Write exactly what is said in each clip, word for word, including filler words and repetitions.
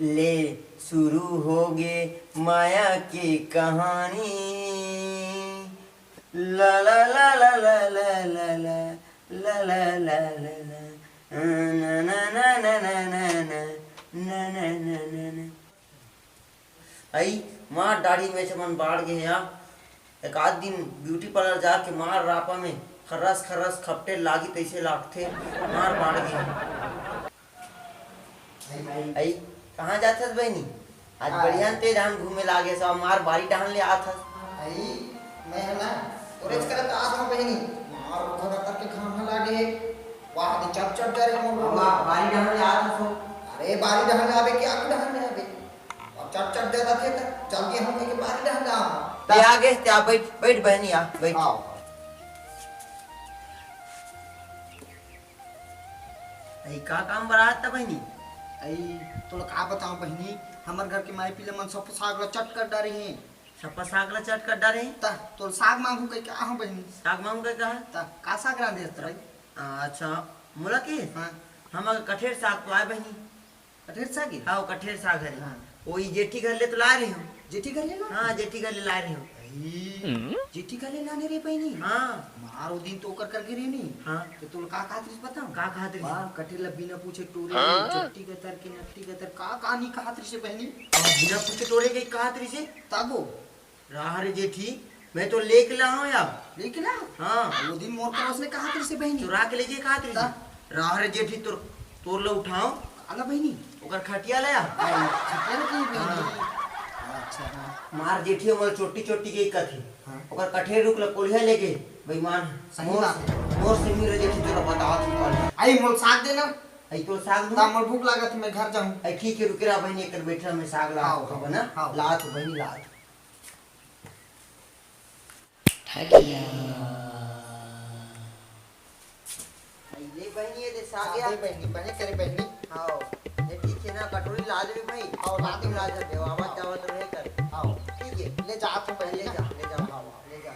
ले शुरू होगे माया के कहानी। ला ला ला ला ला ला ला ला, ला ला ला ला ला, ना ना ना ना ना ना ना ना ना ना ना। अई, मार दाढ़ी मेछा मन बाढ़ गे हे या। एक आध दिन ब्यूटी पार्लर जाके मार रापा में खर्रस खर्रस खपटे लागी तइसे लागथे, मार बाढ़ गे हे। अई, कहाँ जात हस बहिनी? आज हाँ। बढ़िया न ते डहान घूमे लागे हस, मार बारी डहान ले आत हस। अई, मैं ह ना, ओरेच करत आत हंव बहिनी। मार ओखर अतर के घाम ह लागे हे। वाह, दे चट चट जा रे मोर वाह, बारी डहान ले आत हस। अरे, बारी डहान ले आबे कि आगू डहान ले आबे? अब चट चट जा रथे त चल दिए हम कहिके बारी डहान ले आत हंव। ते आगे, ते आ, बैठ, बैठ बहिनी, आ, बैठ। आओ। अई का काम बर आत हस बहिनी? अई, तोला का बतावं बहिनी, हमर घर के माई पीला मन सप्पा साग ला चट कर डारे हे। सप्पा साग ला चट कर डारे हे? त तोला साग मांगहूं कहिके आहंव बहिनी। साग मांगहूं कहिके आहंव? त का साग रांधे हस भाई? आ, अच्छा, मोला के? हाँ। हमर कठेर साग तो आय बहिनी। कठेर साग हे? हाँ, वो कठेर साग हरे। हाँ। वो ई जेठी घर ले तो लाय रहे हंव। जेठी घर ले लाय? हाँ, जेठी घर ले लाय रहे हंव। अई, जेठी घर ले लाने रे बहिनी? हाँ। मार ओ दिन तो ओकर कर गे रहे नी। हाँ। तो तोला का कहत रिहिस बतावं? का कहत रिहिस? वाह, कठेर ला बिना पूछे टोरे, हाँ? चट्टी कतर के नट्टी कतर, का का नी कहत रिहिस बहिनी? अब बिना पूछे टोरे के कहत रिहिस? तागो। राह रे जेठी, मैं तो लेके लाहूं या। लेके ला? हाँ। वो दिन मोर करा ओसने कहत रिहिस बहिनी। चुरा के लेके कहत रिहिस। ता? राह रे जेठी, तोर, तोर ला उठावं। काला बहिनी? ओकर खटिया ला या। अई, खटिया ला कही बहिनी? हाँ। अच्छा, हाँ। मार जेठी, हमर चोटी चोटी के कथे। हाँ। ओकर कठेर रूख ला कोलिहा लेगे, बेईमान। सही मोर, बात हे। मोर से मिल रे जेठी, तोला बतावत हंव कल। अई, मोला साग देना। अई, तोला साग दूं? ता मोला भूख लागत हे, मैं घर जाहूं। अई, ठीक हे, रुके रहा बहिनी, एक कर बैठा, मैं साग ला हाँ, आत हंव, हाँ, ना? हाँ। लात हंव बहिनी, लात हंव। ठगिया। ले बहिनी, ये दे साग या। दे बहिनी, बने करे बहिनी। हाँ, ये ठीक हे ना, कटोरी ला दे बहिनी। हाँ, ला दे। ला दे, आवत जावत रहे कर। हाँ। ठीक हे। ले जा, तू पहले ले जा। जा, ले जा, हाँ, हाँ। ले जा।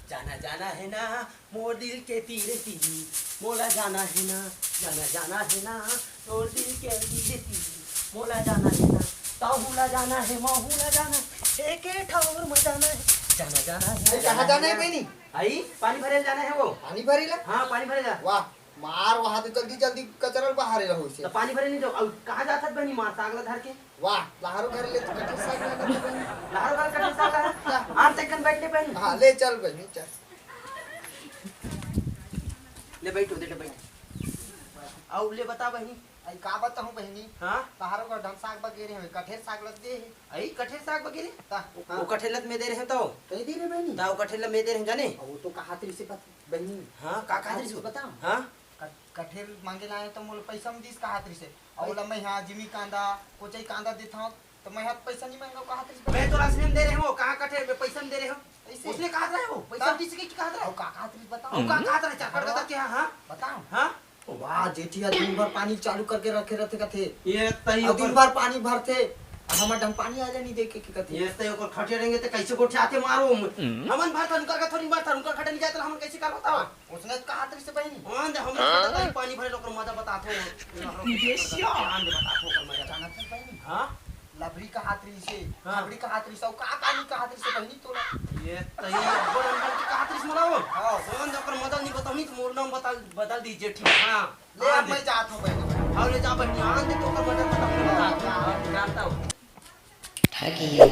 जाना जाना हे ना मोर दिल के तीर तीर, मोला जाना हे ना, जाना जाना हे ना तोर दिल के तीर तीर, मोला जाना हे ना, ताहू ला जाना हे, महू ला जाना हे, एके ठौर म जाना हे, जाना जाना हे। अई, कहाँ जाना हे बहिनी? अई, पानी भरे ल जाना हे वो। पानी भरे ला? हाँ, पानी भरे ला। वाह, मार वहाँ तो जल्दी जल्दी कचरा ल बहारे रहो इसे। तो पानी भरे नहीं जाओ, अब कहाँ जात हस बहिनी मार साग ला धर के? वाह, लहारो घर ले तो कठेर साग ला धर के बहिनी। लहारो घर कठेर साग ला? हाँ। आन ते कन बैठ ले बहिनी। हाँ, ले चल बहिनी, चल। ले बैठ, उधर बैठ। अउ ले बता बहिनी। अई का बताहूँ बहिनी? हाँ? लहारो घर डहन साग बगेरे हवे, कठेर साग लद दे हे। अई कठेर साग बगेरे? ता, वो हाँ। कठेर लद में दे रहे तो? कही दे रे बहिनी। ता वो कठेर लद में दे रहे जाने? अब वो तो कहात रिहिसे बहिनी। हाँ, का कहात रिहिसे? बताओ। हाँ? कठेर मांगे लाए त मोला पैसा म दिस कहात रिहिसे। अउ ओला मैं हा जिमी कांदा, कोचई कांदा देथंव, त मैं हा पैसा नी मांगव कहात रिहिसे। मैं तोला असने म दे रहे हंव, कहाँ कठेर में पैसा म दे रहे हंव। अइसे? ओसने कहात रहे वो, पैसा म दिस के कहात रहे। अउ का कहात रिहिसे बताओ। अउ का कहात रहे, चरकट गदर के, हाँ? बताओ। हाँ? वाह, जेठी हा दिन भर पानी चालू करके रखे रथे कथे। ये तही अउ दिन भर पानी भरथे, हमर डहन पानी आए ल नी देखे के कथे। ये तही ओकर खटिया रेंगे त कइसे गोठियाथे मारो। हमन भरथन उनकर का थोड़ी भरथन, उनकर खटिया नी जाए त हमन कइसे करबो बताओ? ओसने कहात रिहिसे बहिनी। हाँ, दे, हमन हाँ? खटिया पानी भरे ल ओकर मजा बताथो। ये श्या। हाँ, दे, बताथो ओकर मजा। जानत हस बहिनी? हाँ? लबरी कहात रिहिसे, हाँ। लबरी कहात रिहिसे, अउ का का नी कहात रिहिसे बहिनी तोला? ये तही अब्बड़ अनबन के कहात रिहिसे मोला वो। हाँ। हाँ, दे, ओकर मजा नी बताहूँ नी त मोर नाम बता, बदल दिही जेठी। हाँ। ले, हाँ, अब दे। मैं जात हंव बहिनी। हाँ, ले जा बहिनी, आन दे तो ओकर मजा बताहूँ। हाँ, हाँ, जानता हूँ। ठगिया।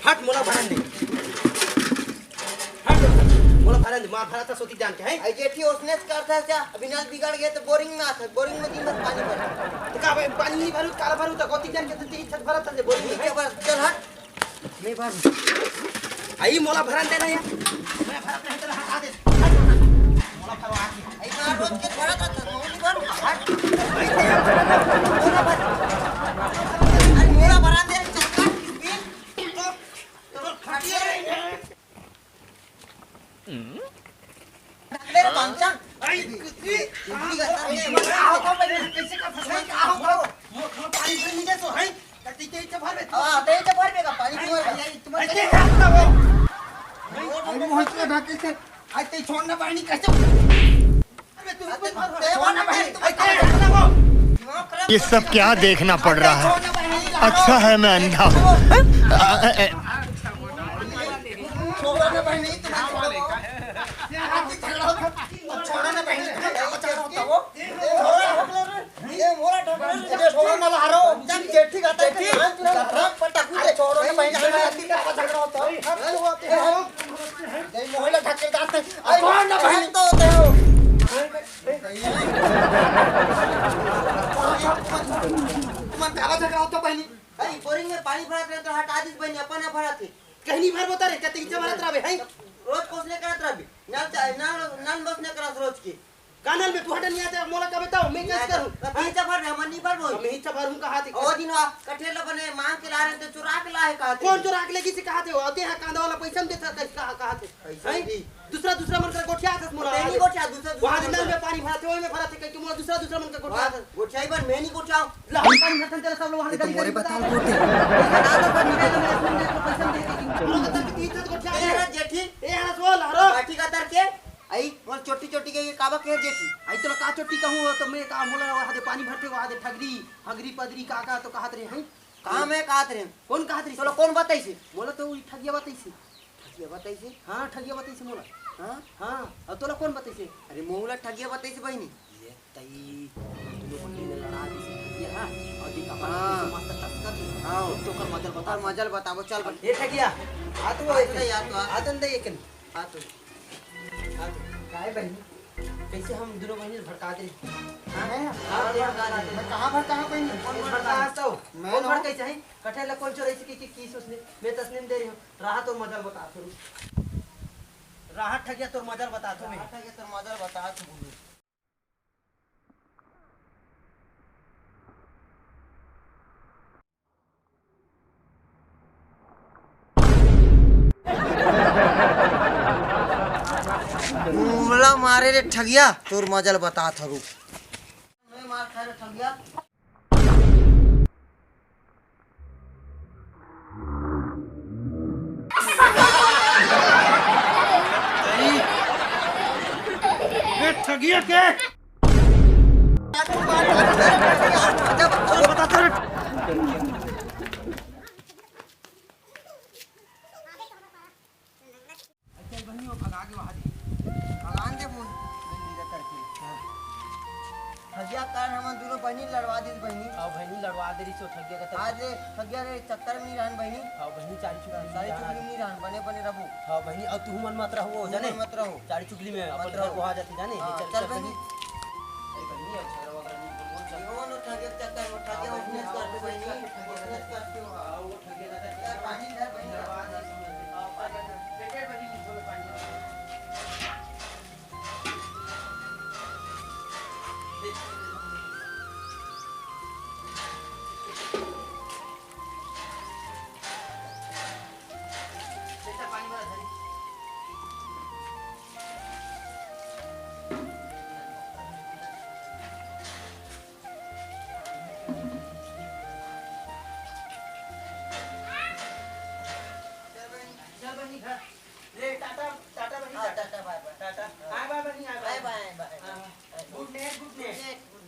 हट, मोला भरन दे। हट, मोला भरन दे, मार भरत हस ओती जान के, हैं? अई जेठी ओसनेच करत हस, अभी नल बिगड़ गे त बोरिंग में आत हस, बोरिंग में दिन भर पानी भर। त का भाई, पानी नहीं भरू, काला भरू, त ओती जान के त इच्छा भरत हस बोरिंग में, नहीं हैं? भर, चल हट। नहीं भर। अई मोला भरन दे ना यार। मैं भरत नहीं त हटा दे। मोला भरवा के। अई मार रोज के भरत हस, मोला नहीं भर। हट। अई ते यार, मोला भर। अरे मोला भरन दे, चल काट, किस भी? तो, तो खटिया रही है। मेरे बांचा। आई, कुत्ती। कुत्ती का सर ये, मत आओ तो भाई, कैसे का फंसा, आओ तो। मोर, मोर पानी भर नहीं दे तो, हैं? कति के इच्छा भर में तू। हाँ, ते इच्छा भर में का पानी हैं? पीवा। आई, आई, तुम्हारे ऐसे कैसे करता हो? मोर, मोर, मोर, मोर, मोर, कैसे? आज ते छोड़ना पानी कैसे? अरे, तू ऊपर भर, ते छोड़ना पानी, तू कैसे करता हो? दिमाग खराब ये कर सब दिया। क्या देखना पड़ रहा है? छोड़ना पानी, अच्छा है मैं अंधा हूँ। छोड़ना पानी, तू छोड़ो ना बहिनी, ये मोला ढकल रे। ये मोला ढकल रे। ये छोड़ो ना ला हरो। जब जेठी गाता है, जेठी। कान तू रख, पटक दे। अरे छोड़ो ना बहिनी, ये मोला ढकल जाते हैं। अरे छोड़ ना बहिनी। तो होते हो। तुमन काला झगड़ा होता बहिनी। अरे बोरिंग में पानी भरत रहे तो हटा दिस बहिनी, अपन ना भरत है। कहीं नहीं भर बता रे, कते इच्छा भरत रहबे, हैं? रोज कोसने करत रहबे। नल चा-, नल, नल बस ने करत रोज की। का नल में तू हटन नहीं आता, मोला का बताओ, मैं कैसे करूँ? तो हैं? पीछा भर, हमन नहीं भर बोल। हम ही भर हूँ कहा थी। ओ दिन वा, कठेल बने मांग के ला रहे थे, चुरा के लाए कहा थे। कौन चुरा के लेगी से कहा थे? वो आते हैं कांदा वाला पैसा में देता, कैसे कहा, कहा थे? पैसा हैं? नहीं। दूसरा, दूसरा मन कर गोठिया था मोला। नहीं, नहीं गोठिया, दूसरा, दूसरा वहाँ दिन नल में पानी भरा थे, वही में भरा थे, कह के मोला दूसरा, दूसरा मन कर गोठिया था। गोठिया ही बन, मैं नहीं गोठिया। ला, हम पानी भरथन तेरा सब लोग वहाँ ये तो गली मोरे गली बताओ बता। गोठे। पैसा डाल दो, पैसा दे के, पैसा दे के। हमारा कतर के तीन सात गोठिया ए, है। हरा जेठी। ए, हरा सोल, हरो। काठी कतर के। आई, मोर चोटी चोटी के ये काबा के जेठी। आई तोला का चोटी कहूँ, तो मैं का मोला वहाँ दे पानी भरते, वहाँ दे ठगरी, हगरी पदरी का का तो कहत रहे हैं। कहाँ मैं कहत रहे? कौन कहत रहे? तोला कौन बताइसे? मोला तो वही ठगिया बताइसे। ठगिया बताइसे? हाँ, ठगिया बताइसे मोला। हाँ? हाँ, अब तोला कौन बताइसे? अरे मोला ठगिया बताइसे बहिनी। ये तई, दोनों बहिनी ने लड़ा दी से ठगिया, हाँ? और देख अपन हाँ। मस्त टसका थी। हाँ। तो कर मजल बता। मजल बताबो, चल बहिनी। ए ठगिया, आ तो आ तो यार, तो आ। आ तो अंदर एक। आ तो। आ तो। काय बहिनी? कैसे हम दोनों बहिनी भड़का दे? हाँ? मैं? हाँ, हाँ, भड़का दे। मैं कहाँ भड़का हूँ बहिनी? कौन भड़का हूँ? मैं कौन ना। भड़का चाही? कठेल ला कौन चोराइसे कि, कि, की सोचने? मैं तसनीम दे रही हूँ। राहत और मजल बता तू। राहत ठगिया तोर मजल बता तू मैं। राहत ठगिया तोर मजल बता तू। मुमला मारे रे ठगिया, तोर मजल बतात हूँ। मैं मार खाए रे ठगिया। ए ठगिया के। चल, बता, चल। चल बहिनी, वो भगा के वहाँ दे। भगान दे बोल। हाँ। ठगिया कारण हमन दोनों बहिनी लड़वा दिस बहिनी। हाँ, बहिनी लड़वा दे रही सो ठगिया का तो। आज ले ठगिया के चक्कर में नहीं रहन बहिनी। हाँ, बहिनी चारी चुगली में सारी रहन। चुगली में नहीं रहन, बने बने रहबो। हाँ, बहिनी, और तू मन मत रहो, तुम जाने? मन मत रहो। चारी चुगली में अपन मत घर रहो। को आ जाती, जाने? हाँ, ये चल, चल चल बहिनी। बहिनी। अरे बहिनी, अब झगड़ा वगड़ा नहीं बोल, चल। ये वो नो ठगिया के चक्कर में, ठगिया हाँ, वो बहिनी, business हाँ, करते वो बहिनी, business करते। Business करते हो, हाँ, वो ठगिया का चक्कर। यार, पानी धर बहिनी। चल बहिनी घर। ले टाटा, टाटा बहिनी, हाँ, टाटा। Tata, bye bye। टाटा। हाँ। Bye bye बहिनी, bye bye। Bye bye, bye bye। हाँ, हाँ। Good night, good night। Good night।